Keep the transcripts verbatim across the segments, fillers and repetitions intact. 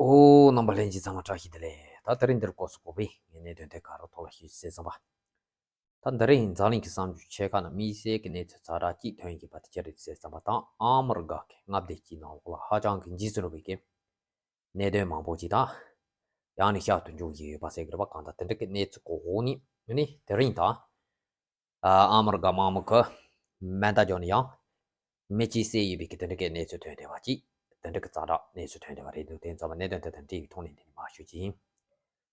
ཨོ། རྣམ་པ་ལྷན་རྒྱས་ཚང་མ་བཀྲ་ཤིས་བདེ་ལེགས། ད་དེ་རིང་འདིར་སྐོར་སུ་གོ་བའི་ངས་གནད་དོན་དེ་ག་རོ་ཐོག་ལ་ཞུས་ཟེར་བསམ་པ། ད་འདི་རིང་འཛམ་གླིང་གི་གསར་འགྱུར་ཆེ་ཁག་ནང་དམིགས་བསལ་གྱི་གནས་ཚུལ་ཛ་དྲག་ཅིག་ཐོན་ཡིན་པ་དེ་ཅི་རེད་ཟེར་བསམ་པ་དང་། ཨ་མི་རི་ཀ་གི་མངའ་སྡེ་གཅིག་ནང་ལོགས་ལ་ཧ་ཅང་གི་འཇིགས་སུ་རུང་བའི་གི་གནད་དོན་མང་པོ་ཅིག་དང་། ཡང་ནས་བསྐྱར་དུ་འབྱུང་བཞིན་ཡོད་པ་ཟེར་གི་རེད་པ། གང་ལྟར་དེ་འདྲ་གི་གནས་ཚུལ་གོ་འོག་ནས་ནི་དེ་རིང་དང་། ཨ་མི་རི་ཀ་དམག་མི་གི་མེ་མདའ་བརྒྱབ་ནས་ཡང་མི་གཅིག་བསད་ཡོད་པའི་གི་དེ་འདྲ་གི་གནས་ཚུལ་ཐོན་བསྡད་པ་ཅིག་དེ་འདྲ་གི་ཛ་དྲག་གནས་ཚུལ་ཐོན་བསྡད་པ་རེད་འདུག་དེ་ཚང་མ་གནད་དོན་དེ་དང་འབྲེལ་བའི་ཐོག་ནས་འདི་ནས་མར་ཞུ་གི་ཡིན།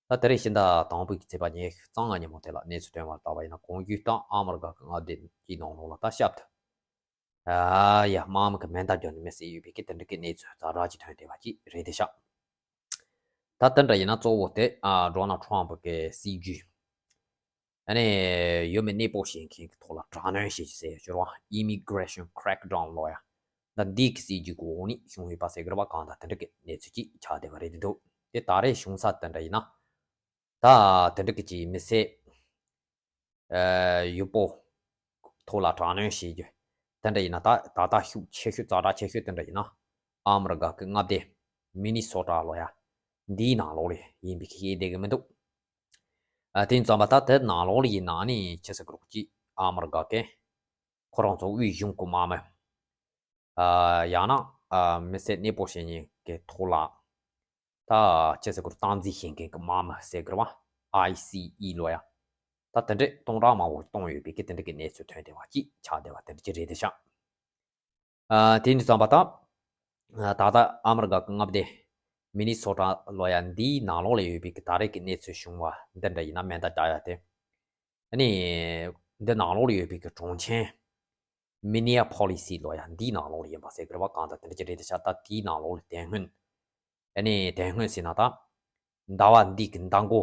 ད་དེ་རིང་ཕྱི་ཟླ་དང་པོའི་གི་ཚེས་པ་ཉི་ཤུ་རྩ་ལྔ་ཉིན་མོ་དེ་ལ་གནས་ཚུལ་ཐོན་པར་བལྟས་པ་ཡིན་ན། གོང་ཞུས་ལྟར་ཨ་མི་རི་ཀ་གི་མངའ་སྡེ་གཅིག་ནང་ལོགས་ལ་ད་ཞབས་ཏུ། ཨ་ཡ། དམག་མི་གི་མེ་མདའ་བརྒྱབ་ནས་མི་བསད་ཡོད་པའི་གི་དེ་འདྲ་གི་གནས་ཚུལ་ཛ་དྲག་ཅིག་ཐོན་བསྡད་པ་ཅིག་རེད་དེ་ཤག་ད་དེ་འདྲ་ཡིན་ན་གཙོ་བོ་དེ་ཨ་ཌོ་ནལ་ཊམ་ཕི་གི་སྲིད་ཇུས། ཨ་ནི་ཡུལ་མི་གནས་སྤོ་བྱེད་མཁན་གྱི་ཐོག་ལ་དྲག་གནོན་བྱེད་རྒྱུ་ཟེར་ཡ་ཅིག་ཡོད་རེད་པ། Immigration Crackdown ལབ་ཡ། ད་འདི་གི་སྲིད་ཇུས་གི་འོག་ནས་བྱུང་ཡོད་པ་ཟེར་གི་རེད་པ། གང་ལྟར་དེ་འདྲ་གི་གནས་ཚུལ་ཅིག་ཆགས་བསྡད་པ་རེད་འདུག་དེ་ད་རེས་བྱུང་ས་དེ་འདྲ་ཡིན་ན། ད་དེ་འདྲ་གི་ཅིག་མི་སེར་ཨ་ཡུལ་སྤོ་ཐོག་ལ་དྲག་གནོན་བྱེད་རྒྱུ་དེ་འདྲ་ཡིན་ན། ད་ད་ལྟ་ཤུགས་ཆེ་ཤོས་ཛ་དྲག་ཆེ་ཤོས་དེ་འདྲ་ཡིན་ན་ཨ་མི་རི་ཀ་གི་མངའ་སྡེ་མི་ནི་སོ་ཊ་ལབ་ཡ་འདིའི་ནང་ལོགས་ལ་ཡིན་པའི་གི་ཤེས་བསྡད་གི་མི་འདུག་ཨ་དེ་ཙམ་པ་ད་དེ་ནང་ལོགས་ལ་ཡིན་ན་ནི་ཆི་ཟེར་གི་རེད། ཅིག་ཨ་མི་རི་ཀ་གི་ཁོ་རང་ཚོ་དབུས་གཞུང་གི་དམག་མི། ཨ་ཡང་ན་ཨ་མི་སེར་གནས་སྤོ་བྱེད་མཁན་གྱི་ཐོག་ལ། ད་ཅི་ཟེར་དགོས་རེད། སྟངས་འཛིན་བྱེད་མཁན་གྱི་དམག་མི་ཟེར་དགོས་རེད་པ། ཨའི་སི་ཨི་ལབ་ཡ། ད་དེ་འདྲས་སྟོང་ཕྲག་མང་པོ་གཏོང་ཡོད་པའི་གི་དེ་འདྲ་གི་གནས་ཚུལ་ཐོན་བསྡད་པ་ཅིག་ཆགས་བསྡད་པ་དེ་འདྲ་ཅིག་རེད་དེ་ཤག་ཨ་དེ་འདྲ་ཙམ་པ་དང་། ཨ་ད་ལྟ་ཨ་མི་རི་ཀ་གི་མངའ་སྡེ་མི་ནི་སོ་ཊ་ལབ་ཡ་འདིའི་ནང་ལོགས་ལ་ཡོད་པའི་གི་ད་རེས་ཀྱི་གནས་ཚུལ་བྱུང་བ་འདི་འདྲ་ཡིན་ན། མེ་མདའ་རྒྱག་ཡ་དེ། ཨ་ནི་འདི་ནང་ལོགས་ལ་ཡོད་པའི་གི་གྲོང་ཆེན་མི་ནི་ཡ་ཕོ་ལི་སི་ལབ་ཡ་འདིའི་ནང་ལོགས་ལ་ཡིན་པ་ཟེར་གི་རེད་པ། གང་ལྟར་དེ་འདྲ་ཅིག་རེད་དེ་ཤག་ད་དེའི་ནང་ལོགས་ལ་དེ་སྔོན། ཨ་ནི་དེ་སྔོན་ཟེར་ན་ད་ཟླ་བ་འདི་གི་ཟླ་མགོ་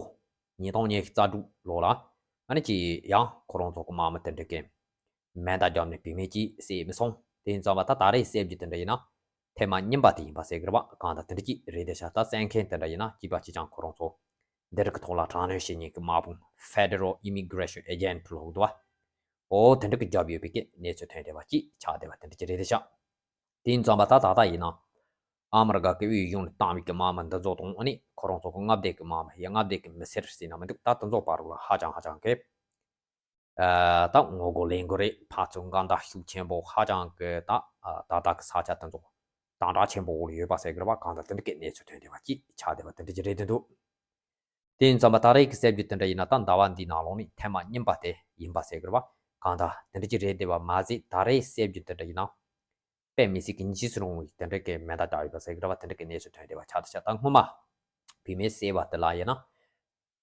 ཉིས་སྟོང་ཉི་ཤུ་རྩ་དྲུག་ལོ་ལ། ཨ་ནི་ཅིག་ཡང་ཁོ་རང་ཚོ་གི་དམག་མི་དེ་འདྲ་གི་མེ་མདའ་བརྒྱབ་ནས་བུད་མེད་ཅིག་བསད་མི་སོང་། དེ་ཡིན་ཙང་བ་ད་ད་རེས་བསད་རྒྱུ་དེ་འདྲ་ཡིན་ན་ཐེངས་མ་གཉིས་པ་དེ་ཡིན་པ་ཟེར་གི་རེད་པ། གང་ལྟར་དེ་འདྲ་ཅིག་རེད་དེ་ཤག་ད་བསད་མཁན་དེ་འདྲ་ཡིན་ན་གཅིག་པ་གཅིག་རྐྱང་ཁོ་རང་ཚོ་འདི་རིགས་ཀྱི་ཐོག་ལ་དྲག་གནོན་བྱེད་མཁན་གྱི་དམག་དཔུང་Federal Immigration Agent ལབ་འདུག་པ། འོ་དེ་འདྲ་གི་བརྒྱབ་ཡོད་པའི་གི་གནས་ཚུལ་ཐོན་བསྡད་པ་ཅིག་ཆགས་བསྡད་པ་དེ་འདྲ་ཅིག་རེད་དེ་ཤག་དེ་ཡིན་ཙང་བ་ད་ད་ལྟ་ཡིན་ན་ཨ་མི་རི་ཀ་གི་དབུས་གཞུང་ནས་བཏང་བའི་གི་དམག་མི་འདི་ཚོ་དང་། ཨ་ནི་ཁོ་རང་ཚོ་གི་མངའ་སྡེ་གི་དམག་མི་ཡ་མངའ་སྡེ་གི་མི་སེར་ཟེར་ན་མི་འདུག་ད་དེ་ཚོ་བར་ལ་ཧ་ཅང་ཧ་ཅང་གི་ཨ་ད་ངོ་རྒོལ་ལས་འགུལ་རེད། ཕར་ཚུར་འགལ་ཟླ་ཤུགས་ཆེན་པོ། ཧ་ཅང་གི་ད་ཨ་ད་ལྟ་གི་ས་ཆ་དེ་ཚོ་དམ་དྲག་ཆེན་པོ་འོག་ལ་ཡོད་པ་ཟེར་གི་རེད་པ། གང་ལྟར་དེ་འདྲ་གི་གནས་ཚུལ་ཐོན་བསྡད་པ་ཅིག་ཆགས་བསྡད་པ་དེ་འདྲ་ཅིག་རེད་དེ་འདུག་དེ་ཡིན་ཙང་བ་ད་རེས་ཀྱི་བསད་རྒྱུ་དེ་འདྲ་ཡིན་ན་ད་ཟླ་བ་འདིའི་ནང་ལོགས་ནས་ཐེངས་མ་གཉིས་པ་དེ་ཡིན་པ་ཟེར་གི་རེད་པ། གང་ལྟར་དེ་འདྲ་ཅིག་རེད་བསྡད་པ་མ་ཟད། ད་རེས་བསད་རྒྱུ་དེ་འདྲ་ཡིན་ན་དཔེ་མི་སྲིད་ཀྱི་འཇིགས་སུ་རུང་བའི་དེ་འདྲ་གི་མེ་མདའ་བརྒྱབ་ཡོད་པ་ཟེར་གི་རེད་པ། དེ་འདྲ་གི་གནས་ཚུལ་ཐོན་བསྡད་པ་ཆགས་བསྡད་ཤག་ད་སྔོན་མ་བུད་མེད་བསད་པ་དེ་ལ་ཡིན་ན།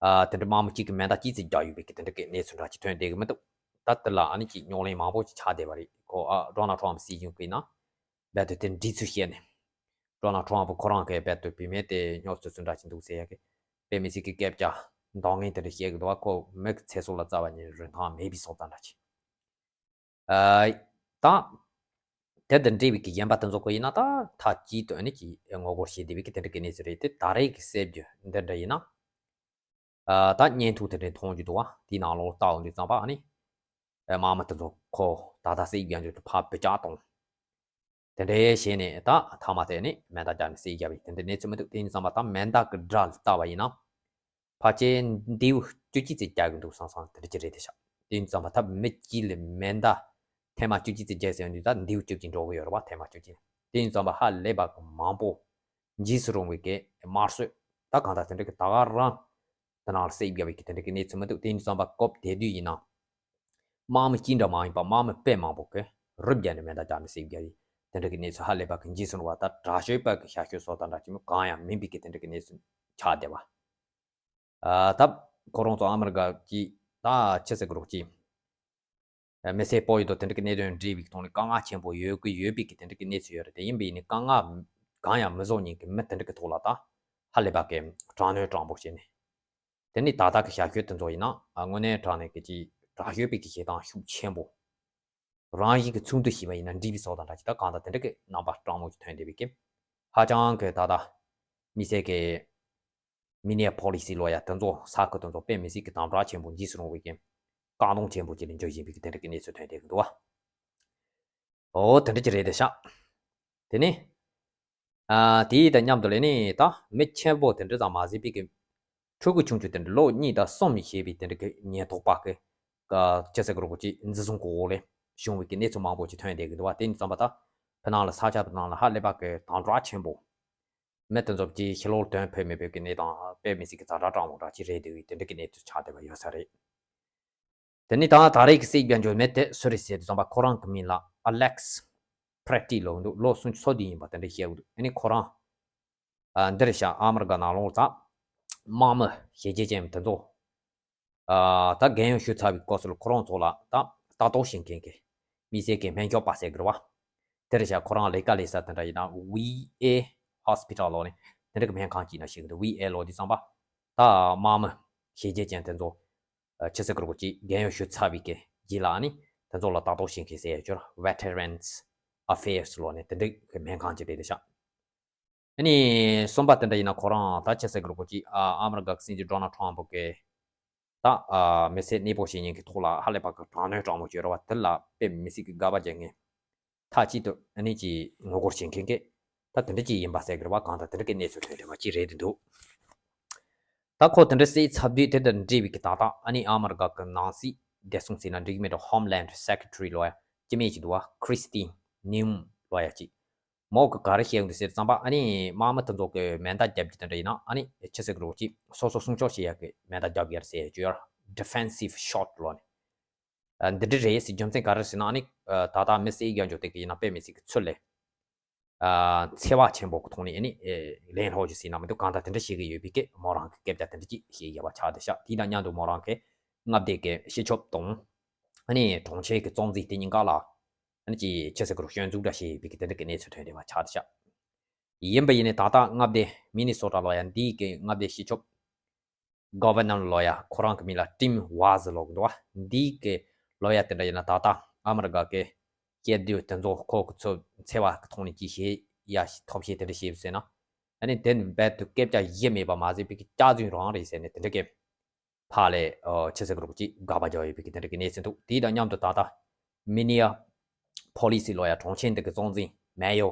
ཨ་དེ་འདྲ་དམག་མི་གཅིག་གིས་མེ་མདའ་གཅིག་ཙམ་བརྒྱབ་ཡོད་པའི་གི་དེ་འདྲ་གི་གནས་ཚུལ་འདྲ་ཅིག་ཐོན་བསྡད་གི་མི་འདུག་ད་དེ་ལ་ཨ་ནི་ཅིག་རྙོག་གླེང་མང་པོ་ཅིག་ཆགས་བསྡད་པ་རེད། ཁོ་ཨ་ཌོ་ནལ་ཊམ་སྲིད་གཞུང་གིས་ན་རྦད་དེ་དེ་འགྲིག་ཚུལ་བཤད་ནས། ཌོ་ནལ་ཊམ་ཁོ་རང་གིས་རྦད་དེ་བུད་མེད་དེ་སྨྱོ་ཚུལ་ཚུལ་འདྲ་ཅིག་འདུག་ཟེར་ཡ་གི་དཔེ་མི་སྲིད་ཀྱི་སྐད་ཆ་འདང་ངེས་དེ་འདྲ་བཤད་གི་འདུག་པ། ཁོ་མི་གི་ཚེ་སྲོག་ལ་རྩ་བ་ཉིད་རིན་ཐང་མེད་པའི་བཟོ་ལྟ་འདྲ་ཅིག་ཨ་ད་དེ་དང་འབྲེལ་བའི་གི་གཞན་པ་དེ་ཚོ་གི་ཡིན་ན་ད་མཐའ་གཅིག་ཏུ་ཨ་ནི་ཅིག་ངོ་རྒོལ་བྱེད་བསྡད་པའི་གི་དེ་འདྲ་གི་གནས་ཚུལ་རེད་དེ། ད་རེས་ཀྱི་བསད་རྒྱུ་འདི་འདྲ་ཡིན་ན། ཨ་ད་བརྙན་ཐུང་དེ་འདྲ་མཐོང་རྒྱུ་འདུག་པ། དེའི་ནང་ལོགས་ལྟ་འོང་དུས་ཙམ་པ་ཨ་ནི། ཨ་དམག་མི་དེ་ཚོ་ཁོ་ད་ལྟ་བསད་རྒྱག་རྒྱུ་དེ་ཕར་བུད་རྒྱག་གཏོང་། དེ་འདྲ་བྱས་ནས་ད་མཐའ་མ་དེ་ནི་མེ་མདའ་བརྒྱབ་ནས་བསད་རྒྱག་པའི་དེ་འདྲ་གནས་ཚུལ་མི་འདུག་དེ་ཡིན་ཙམ་པ་ད་མེ་མདའ་གི་སྒྲ་ལ་ལྟ་བ་ཡིན་ན། ཕལ་ཆེར་མདེའུ་བཅུ་གཅིག་ཙམ་རྒྱག་གི་འདུག་བསམ་བསམ་དེ་འདྲ་ཅིག་རེད་དེ་ཤག་དེ་ཡིན་ཙམ་པ་ད་མི་གཅིག་ལ་མེ་མདའ་ཐེངས་མ་བཅུ་གཅིག་ཙམ་བརྒྱབ་ཟེར་ཡོང་དུས་ད་མདེའུ་བཅུ་གཅིག་འགྲོ་གི་ཡོད་རེད་པ། ཐེངས་མ་བཅུ་གཅིག་དེ་ཡིན་ཙམ་པ་ཧ་ལས་པ་གི་མང་པོ་འཇིགས་སུ་རུང་བའི་གི་དམར་གསོད། ད་གང་ལྟར་དེ་འདྲ་གི་ད་ག་རང་དེ་ནང་ལ་བསད་རྒྱག་པའི་གི་དེ་འདྲ་གི་གནས་ཚུལ་མི་འདུག་དེ་ཡིན་ཙམ་པ་སྐབས་དེ་དུས་ཡིན་ན། དམག་མི་གཅིག་འདྲ་མ་ཡིན་པ་དམག་མི་དཔེ་མང་པོ་གིས་རུབ་བརྒྱབ་ནས་མེ་མདའ་བརྒྱབ་ནས་བསད་རྒྱག་པའི་དེ་འདྲ་གི་གནས་ཚུལ། ཧ་ལས་པ་གི་འཇིགས་སུ་རུང་བ་དང་དྲག་ཤོས་པ་གི་ཤ་ཤོད་བཟོ་ལྟ་འདྲ་ཅིག་མོ་གང་ཡང་མིན་པའི་གི་དེ་འདྲ་གི་གནས་ཚུལ་ཆགས་བསྡད་པ། ཨ་ད་ཁོ་རང་ཚོ་ཨ་མི་རི་ཀ་གི་ད་ཆི་ཟེར་གི་རེད། ཅིག་མི་སེར་སྤོ་ཡི་དོ་དེ་འདྲ་གི་གནད་དོན་འདྲ་བའི་ཐོག་ནས་དཀའ་ངལ་ཆེན་པོ་ཡོད་གི་ཡོད་པའི་གི་དེ་འདྲ་གི་གནས་ཚུལ་ཡོད་རེད། དེ་ཡིན་པའི་ནི་དཀའ་ངལ་གང་ཡང་མི་བཟོ་མཁན་གི་མི་དེ་འདྲ་གི་ཐོག་ལ་ད་ཧ་ལས་པ་གི་དྲག་གནོན་དྲང་པོ་བྱས་ནས། དེ་ནི་ད་ལྟ་གི་ཤ་ཤོད་དེ་ཚོ་ཡིན་ན་དངོས་གནས་དྲང་གནས་གི་ཅིག་དྲག་ཤོས་པའི་གི་བྱེད་སྟངས་ཤུགས་ཆེན་པོ། རང་བཞིན་གྱི་ཚོགས་འདུ་ཞིག་པ་ཡིན་ན་འགྲིག་པའི་བཟོ་ལྟ་འདྲ་ཅིག་ད་གང་ལྟར་དེ་འདྲ་གི་རྣམ་པ་སྤྲང་མོ་ཅིག་ཐོན་བསྡད་པའི་གི། ཧ་ཅང་གི་ད་ལྟ་མི་སེར་གི་མི་ནི་ཡ་ཕོ་ལི་སི་ལབ་ཡ་དེ་ཚོ་ས་ཁུལ་དེ་ཚོ་དཔེ་མི་སྲིད་ཀྱི་དམ་དྲག་ཆེན་པོ་འཇིགས་སུ་རུང་བའི་གི་བཀག་སྡོམ་ཆེན་པོ་ཅིག་ལ་འགྱུར་བཞིན་པའི་གི་དེ་འདྲ་གི་གནས་ཚུལ་ཐོན་བསྡད་ཀྱི་འདུག་བ། འོ་དེ་འདྲ་ཅིག་རེད་དེ་ཤག་དེ་ནི། ཨ་དེ་དང་མཉམ་དུ་ལས་ནི་ད་མི་ཆེན་པོ་དེ་འདྲ་ཙམ་མ་ཟད་པའི་གི་ཕྲུ་གུ་ཆུང་ཆུང་དེ་འདྲ་ལོ་གཉིས་དང་གསུམ་བཞེས་པའི་དེ་འདྲ་གི་ཉེན་རྟོག་པ་གི་ཅི་ཟེར་གི་རོ་གོ་ཅི་འཛིན་བཟུང་གོ་ལས་བྱུང་བའི་གི་གནས་ཚུལ་མང་པོ་ཅིག་ཐོན་བསྡད་གི་འདུག་བ། དེ་ནི་ཙམ་པ་ད་ཕི་ནང་ལ་ས་ཆ་དེ་ནང་ལ་ཧ་ལས་པ་གི་དམ་དྲག་ཆེན་པོ། མི་དེ་ཚོ་ཀྱི་ཕྱི་ལོགས་དོན་ཕོད་མེད་པའི་གི་གནས་སྟངས་དཔེ་མི་སྲིད་ཀྱི་ཛ་དྲག་དྲག་མོ་འདྲ་ཅིག་རེད་འདུག་དེ་འདྲ་གི་གནས་ཚུལ་ཆགས་བསྡད་པ་ཡོད་ས་རེད། དེ་ནི་ད་ད་རེས་ཀྱི་སྲིད་རྒྱ་འཇོག་མི་དེ་སུ་རེད་ཟེར་དུས་ཙམ་པ་ཁོ་རང་གི་མིང་ལ་ཨ་ལེག་སི་པྲེ་ཏི་ལབ་འདུག་ལོ་སུམ་ཅུ་སོ་བདུན་ཡིན་པ་དེ་འདྲ་བཤད་འདུག་ཨ་ནི་ཁོ་རང་ཨ་འདིར་ཤ་ཨ་མི་རི་ཀ་ནང་ལོགས་ཙམ་དམག་མི་ཞེ་བརྒྱད་ཅན་དེ་ཚོ་ཨ་ད་རྒན་ཡོལ་ཞུ་ཚར་བའི་སྐབས་སུ་ཁོ་རང་ཚོ་ལ་ད་ལྟ་རྟོག་བྱེད་མཁན་གྱི་དམིགས་བསལ་གྱི་སྨན་སྐྱོབ་པ་ཟེར་གི་རེད་བ། དེར་བཞག་ཁོ་རང་ལས་ཀ་ལས་ས་དེ་འདྲ་ཡིན་ན་ཝི་ཨེ་ཧོ་སི་པི་ཊལ་ལོ་ནི་དེ་འདྲ་གི་སྨན་ཁང་གཅིག་ན་ཞིག་འདུག་ཝི་ཨེ་ལོ་དེ་ཙམ་པ་ད་དམག་མི་ཞེ་བརྒྱད་ཅན་དེ་ཚོ་ཆི་ཟེར་གི་རེད་གོ་ཅིག་རྒན་ཡོལ་ཞུ་ཚར་བའི་གི་རྗེས་ལ་ནི་དེ་ཚོ་ལ་ལྟ་རྟོག་བྱེད་མཁན་ཟེར་ཡ་ཅོར་Veterans Affairs ལོ་ནི་དེ་འདྲ་གི་སྨན་ཁང་གཅིག་རེད་དེ་ཤག་ཨ་ནི་གསུམ་པ་དེ་འདྲ་ཡིན་ན་ཁོ་རང་ད་ཆི་ཟེར་གི་རེད་གོ་ཅིག་ཨ་ཨ་མི་རི་ཀ་གི་སྲིད་འཛིན་ཌོ་ནལ་ཊམ་པ་གི་ད་ཨ་མི་ཚེ་གནས་སྤོ་བྱེད་མཁན་གྱི་ཐོག་ལ་ཧ་ལས་པ་གི་དྲག་གནོན་དྲག་མོ་བྱོས་ར་བ་དེ་ལ་དཔེ་མི་སྲིད་ཀྱི་དགག་པ་རྒྱག་མཁན་མཐའ་གཅིག་ཏུ་ཨ་ནི་ཀྱི་ངོ་རྒོལ་བྱེད་མཁན་གྱི་ད་དེ་འདྲ་ཅིག་ཡིན་པ་ཟེར་གི་རེད་བ། གང་ལྟར་དེ་འདྲ་གི་གནས་ཚུལ་ཐོན་བསྡད་པ་ཅིག་རེད་འདུག་ད་ཁོ་དེ་འདྲ་བསད་ཚར་དུས་དེ་དང་འབྲེལ་བའི་གི་ད་ལྟ་ཨ་ནི་ཨ་མི་རི་ཀ་གི་ནང་སྲིད་བདེ་སྲུང་ཟེར་ན་འགྲིག་གི་མེད་འགྲོ་Homeland Secretary ལོ་ཡ་སྤྱི་མེད་ཅིག་འདུག་བ། Kristi Noem ལོ་ཡ་ཅིག་མོ་གི་ག་རེ་བཤད་ཡོང་འདུག་ཟེར་ཙམ་པ་ཨ་ནི་དམག་མི་དེ་ཚོ་གི་མེ་མདའ་རྒྱབ་རྒྱུ་དེ་འདྲ་ཡིན་ན་ཨ་ནི་ཆི་ཟེར་གི་རེད་ཅིག་སོ་སོ་སྲུང་སྐྱོབ་བྱེད་ཡ་གི་མེ་མདའ་རྒྱབ་ཡ་རེད་ཟེར་ཡ་ཅིག་ཡོད་ར། Defensive shot ལོ་ནི། ཨ་འདི་འདྲ་རེད་ཟེར་རྒྱུ་མཚན་ག་རེ་ཟེར་ན་ཨ་ནི་ད་ལྟ་མི་བསད་རྒྱ་འཇོག་དེ་གི་ཡིན་ན་དཔེ་མི་སྲིད་གི་ཚུལ་ལས་ཨ་འཚེ་བ་ཆེན་པོ་གི་ཐོག་ནས་ཨ་ནི་ལན་སློག་རྒྱུ་ཟེར་ན་མི་འདུག་གང་ལྟར་དེ་འདྲ་བཤད་གི་ཡོད་པའི་སྐད་མོ་རང་གི་སྐད་ཆ་དེ་འདྲ་ཅིག་བཤད་ཡ་བ་ཆགས་བསྡད་ཤག་དེ་དང་མཉམ་དུ་མོ་རང་གི་མངའ་སྡེ་གི་སྤྱི་ཁྱབ་དང་ཨ་ནི་གྲོང་ཁྱེར་གི་གཙོ་འཛིན་དེ་གཉིས་ཀ་ལ་ཨ་ནི་ཅིག་ཆི་ཟེར་གི་རུ་སྐྱོན་འཛུགས་འདྲ་བྱས་ཡོད་པའི་གི་དེ་འདྲ་གི་གནས་ཚུལ་ཐོན་བསྡད་པ་ཆགས་བསྡད་ཤག་ཡིན་པ་ཡིན་ནའི་ད་ལྟ་མངའ་སྡེ་མི་ནི་སོ་ཊ་ལོ་ཡ་འདིའི་གི་མངའ་སྡེ་སྤྱི་ཁྱབ་Governor ལོ་ཡ་ཁོ་རང་གི་མིང་ལ་Tim Walz ལབ་གི་འདུག་བ། འདིའི་གི་ལོ་ཡ་དེ་འདྲ་ཡིན་ན་ད་ལྟ་ཨ་མི་རི་ཀ་གི་སྐྱེ་བདུད་དེ་ཚོ་ཁོ་གི་ཚོ་འཚེ་བ་གི་ཐོག་ནས་ཅིག་བྱེད་ཡ་ཐབས་ཤེས་དེ་འདྲ་བྱས་ཟེར་ན་ཨ་ནི་དེ་ནི་རྦད་དུ་སྐད་ཆ་བཞི་མེད་པ་མ་ཟད་པའི་གི་སྐྱག་རྫུན་རང་རེད་ཟེར་ནས་དེ་འདྲ་གི་ཕར་ལས་ཆི་ཟེར་གི་རུ་ཅིག་དགག་པ་རྒྱག་ཡོད་པའི་གི་དེ་འདྲ་གི་གནས་ཚུལ་འདུག་དེའི་དང་མཉམ་དུ་ད་ལྟ་Minneapolis ལོ་ཡ་གྲོང་ཁྱེར་འདི་གི་གཙོ་འཛིན་མེ་ཡོ་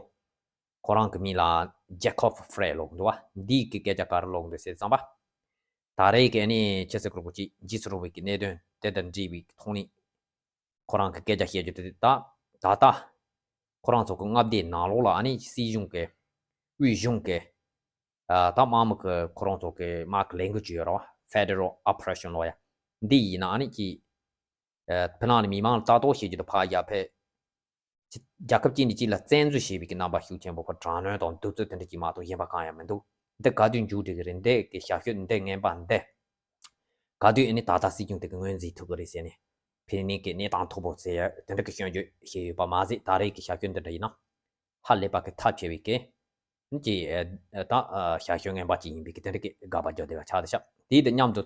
ཁོ་རང་གི་མིང་ལ་Jacob Frey ལབ་གི་འདུག་བ། འདིའི་གི་སྐད་ཆ་ག་རེ་ལབ་གི་འདུག་ཟེར་ཙམ་པ། ད་རེས་ཀྱི་ཨ་ནི་ཆི་ཟེར་གི་རུ་ཅིག་འཇིགས་སུ་རུང་བའི་གི་གནད་དོན་དེ་དང་འབྲེལ་བའི་ཐོག་ནས་ཁོ་རང་གི་སྐད་ཆ་བཤད་རྒྱུ་དེ་ད་ད་ལྟ་ཁོ་རང་ཚོ་གི་མངའ་སྡེའི་ནང་ལོགས་ལ་ཨ་ནི་སྲིད་གཞུང་གི་དབུས་གཞུང་གི་ད་དམག་མི་གི་ཁོ་རང་ཚོ་གི་དམག་གི་ལས་འགུལ་ཅིག་ཡོད་རེད་བ། Federal Operation ལབ་ཡ། འདི་ཡིན་ན་ཨ་ནི་ཅིག་ཕི་ནང་ནས་མི་མང་ལ་ལྟ་རྟོག་བྱེད་རྒྱུ་དང་ཕར་ཡར་ཕེབས། རྒྱལ་ཁབ་གཅིག་ནས་གཅིག་ལ་བཙན་འཛུལ་བྱེད་པའི་གི་རྣམ་པ་ཤུགས་ཆེན་པོ་ཁོ་དྲག་གནོན་དང་གདུག་རྩུབ་དེ་འདྲ་གཅིག་མ་གཏོགས་གཞན་པ་གང་ཡང་མི་འདུག་འདི་ག་དུས་མཇུག་སྒྲིལ་གི་རེད། འདི་གི་ཞབས་ཞུ་འདི་ངན་པ་འདི་ག་དུས་ཨ་ནི་ད་ལྟ་སྲིད་སྐྱོང་དེ་གི་ངོས་འཛིན་ཐུབ་གི་རེད་ཟེར་ནས་ཕི་ནི་གི་གནས་སྟངས་མཐོ་པོ་ཟེར་ཡ་དེ་འདྲ་གི་སྐྱོན་བརྗོད་བྱས་ཡོད་པ་མ་ཟད་ད་རེས་ཀྱི་ཞབས་ཞུ་འདི་འདྲ་ཡིན་ན་ཧ་ལས་པ་གི་ཐབས་ཆེ་བའི་གི་ཀྱི་ད་ཞབས་ཞུ་ངན་པ་ཅིག་ཡིན་པའི་གི་དེ་འདྲ་གི་དགག་པ་རྒྱག་བསྡད་པ་ཆགས་བསྡད་ཤག་དེའི་དང་མཉམ་དུ།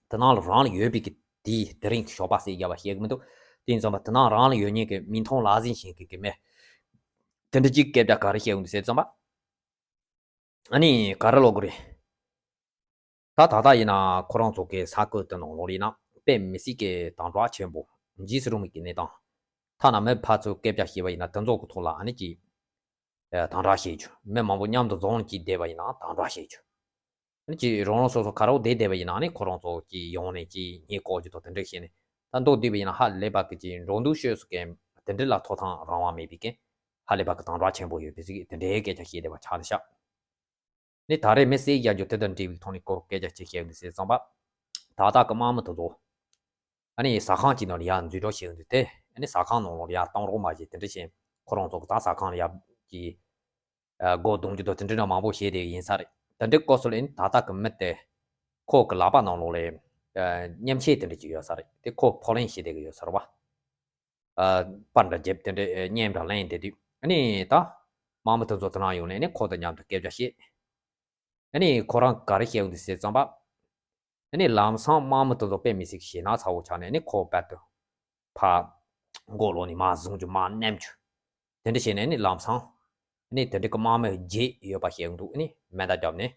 དེ་ནང་ལ་རང་ལ་ཡོད་པའི་གི་དེའི་དེ་རིང་གི་ཞོགས་པ་ཟེར་རྒྱབ་པ་ཤེས་གི་མི་འདུག་དེ་ཡིན་ཙམ་པ་དེ་ནང་རང་ལ་ཡོད་མཁན་གི་མིག་མཐོང་ལག་ཟིན་བྱེད་མཁན་གི་མི་དེ་འདྲ་ཅིག་སྐད་ཆ་ག་རེ་བཤད་ཡོང་འདུག་ཟེར་ཙམ་པ། ཨ་ནི་ག་རེ་ལབ་དགོས་རེད། ད་ད་ལྟ་ཡིན་ན་ཁོ་རང་ཚོ་གི་ས་ཁུལ་དེ་ནང་ལོགས་ལ་ཡིན་ན་དཔེ་མི་སྲིད་ཀྱི་དམ་དྲག་ཆེན་པོ་འཇིགས་སུ་རུང་བའི་གི་གནས་སྟངས། ཐ་ན་མི་ཕར་ཚུར་སྐད་ཆ་བཤད་པ་ཡིན་ན་དེ་ཚོ་གི་ཐོག་ལ་ཨ་ནི་ཅིག་དམ་དྲག་བྱེད་རྒྱུ། མི་མང་པོ་མཉམ་དུ་འཛོམས་ཀྱིས་བསྡད་པ་ཡིན་ན་དམ་དྲག་བྱེད་རྒྱུ། ཨ་ནི་ཅིག་རང་རང་སོ་སོ་ག་རེ་བསྡད་བསྡད་པ་ཡིན་ན་ཨ་ནི་ཁོ་རང་ཚོ་ཅིག་ཡོང་ནས་ཅིག་ཉེས་བཀོག་རྒྱུ་དང་དེ་འདྲ་བྱས་ནས་ད་མདོར་བསྡུས་པ་ཡིན་ན་ཧ་ལས་པ་གི་ཅིག་འགྲོ་འདུག་སྤྱོད་གསུམ་གི་དེ་འདྲ་ལ་ཐོབ་ཐང་རང་དབང་མེད་པའི་གི་ཧ་ལས་པ་གི་དམ་དྲག་ཆེན་པོ་ཡོད་པའི་ཅིག་དེ་འདྲའི་སྐད་ཆ་བཤད་བསྡད་པ་ཆགས་བསྡད་ཤག་ནི་ད་རེས་མི་བསད་རྒྱག་རྒྱུ་དེ་དང་འབྲེལ་བའི་ཐོག་ནས་ཁོ་སྐད་ཆ་ཅིག་བཤད་ཡོང་དུས་ཟེར་ཙམ་པ། ད་ལྟ་གི་དམག་མི་དེ་ཚོ་ཨ་ནི་ཟ་ཁང་གཅིག་ནང་ལ་ཡར་འཛུལ་གྲབས་བྱེད་ཡོང་དུས་དེ་ཨ་ནི་ཟ་ཁང་ནང་ལོགས་ལ་ཡར་གཏོང་རོགས་མ་བྱེད་དེ་འདྲ་བྱས་ཁོ་རང་ཚོ་གི་ད་ཟ་ཁང་ལ་ཡར་གྱི་སྒོ་རྡུང་རྒྱུ་དང་དེ་འདྲ་མང་པོ་བྱས་བསྡད་ཡིན་ས་རེད། དེ་འདྲའི་སྐབས་སུ་ལ་ཨ་ནི་ད་ལྟ་གི་མི་དེ་ཁོ་གི་ལག་པ་ནང་ལོགས་ལ་མཉེན་ཆས་དེ་འདྲ་ཅིག་ཡོད་ས་རེད། དེ་ཁོ་ཕབ་ལེན་བྱེད་བསྡད་གི་ཡོད་ས་རེད་བ། པར་འདྲ་བརྒྱབ་དེ་འདྲའི་བརྙན་འདྲ་ལེན་བསྡད་དུས་ཨ་ནི་ད་དམག་མི་དེ་ཚོ་དེ་ནང་ཡོང་ནས་ཨ་ནི་ཁོ་དང་མཉམ་དུ་སྐད་ཆ་བཤད། ཨ་ནི་ཁོ་རང་ག་རེ་བཤད་ཡོང་དུས་ཟེར་ཙམ་པ། ཨ་ནི་ལམ་སང་དམག་མི་དེ་ཚོ་དཔེ་མི་སྲིད་ཞེད་སྣང་ཚ་བོ་ཆགས་ནས་ཨ་ནི་ཁོ་རྦད་དེ་ཕར་མགོ་ལོག་ནས་མར་བཟུང་རྒྱུ་མར་མནན་རྒྱུ། དེ་འདྲ་བྱས་ནས་ཨ་ནི་ལམ་སང་ཨ་ནི་དེ་འདྲ་གི་དམག་མི་བརྒྱད་ཡོད་པ་བཤད་ཡོང་དུས་ཨ་ནི་མེ་མདའ་བརྒྱབ་ནས་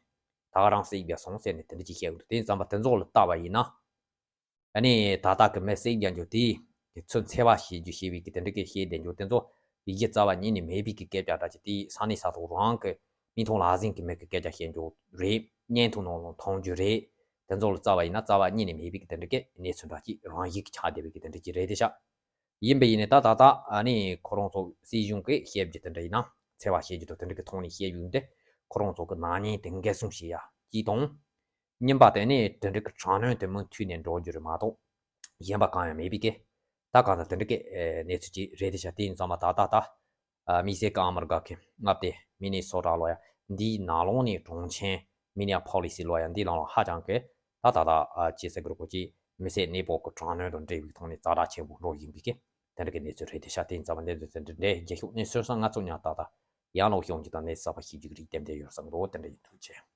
ད་ག་རང་བསད་རྒྱག་སོང་ཟེར་ནས་དེ་འདྲ་ཅིག་བཤད་ཡོང་དུས་དེ་ཙམ་པ་དེ་ཚོ་ལ་བལྟས་པ་ཡིན་ན། ཨ་ནི་ད་ལྟ་གི་མི་བསད་རྒྱག་རྒྱུ་དེ་གི་ཚུར་འཚེ་བ་བྱེད་རྒྱུ་ཞེས་པའི་གི་དེ་འདྲ་གི་བཤད་བསྡད་རྒྱུ་དེ་ཚོ་ གཞི་རྩ་བ་ཉིད་ནས་མེད་པའི་གི་སྐད་ཆ་འདྲ་ཅིག་དེ་ས་གནས་ས་ཐོག་རང་གི་མིག་མཐོང་ལག་ཟིན་གི་མི་གི་སྐད་ཆ་བཤད་རྒྱུ་རེད། བརྙན་ཐུང་ནང་ལ་མཐོང་རྒྱུ་རེད། དེ་ཚོ་ལ་རྩ་བ་ཡིན་ན་རྩ་བ་ཉིད་ནས་མེད་པའི་གི་དེ་འདྲ་གི་གནས་ཚུལ་འདྲ་ཅིག་རང་བཞིན་གྱི་ཆགས་བསྡད་པའི་གི་དེ་འདྲ་ཅིག་རེད་དེ་ཤག་ཡིན་པ་ཡིན་ནའི་ད་ད་ལྟ་ཨ་ནི་ཁོ་རང་ཚོ་སྲིད་གཞུང་གིས་བཤད་རྒྱུ་དེ་འདྲ་ཡིན་ན། འཚེ་བ་བཤད་རྒྱུ་དང་དེ་འདྲ་གི་ཐོག་ནས་བཤད་རྒྱུ་འདི་ཁོ་རང་ཚོ་གི་ནག་ཉེས་དེ་འགན་སྲུང་བྱེད་ཡ་གཅིག་དང་། གཉིས་པ་དེ་ནི་དེ་འདྲ་གི་དྲག་གནོན་དེ་མུ་མཐུད་ནས་འགྲོ་རྒྱུ་རེད་མ་གཏོགས་གཞན་པ་གང་ཡང་མེད་པའི་གི། ད་གང་ལྟར་དེ་འདྲ་གི་ཨེ་གནས་ཚུལ་ཅིག་རེད་དེ་ཤག་དེ་ཡིན་ཙང་མ་ད་ད་ད་ཨ་དམིགས་བསལ་གི་ཨ་མི་རི་ཀ་གི་མངའ་སྡེ་མི་ནི་སོ་ཊ་ལོ་ཡ་འདིའི་ནང་ལོགས་ནས་གྲོང་ཁྱེར་མི་ནི་ཨ་ཕོ་ལི་སི་ལོ་ཡ་འདི་ལང་ལོ་ཧ་ཅང་གི་ད་ད་ད་ཨ་ཅི་ཟེར་དགོས་རེད། ཁོ་ཅིག་མི་སེར་གནས་སྤོ་གི་དྲག་གནོན་དང་འབྲེལ་བའི་ཐོག་ནས་ཛ་དྲག་ཆེན་པོ་འགྲོ་བཞིན་པའི་གི་དེ་འདྲ་གི་གནས་ཚུལ་རེད་དེ་ཤག་དེ་ཡིན་ཙང་མ་གནས་ཚུལ་དེ་འདྲ་འདྲ་རྒྱལ་ཤོག་གནས་ཚུལ་སང་ང་ཚོ་ཉག་ཏག་ཏག་ཡང་ལོག་ཤོང་གི་དང་གནས་ཚུལ་གསར་པ་ཤེས་རྒྱུ་གི་རིགས་དེ་འདྲ་ཡོད་བསམ་འགྲོ། དེ་འདྲ་ཡིན། ཐུགས་རྗེ་ཆེ།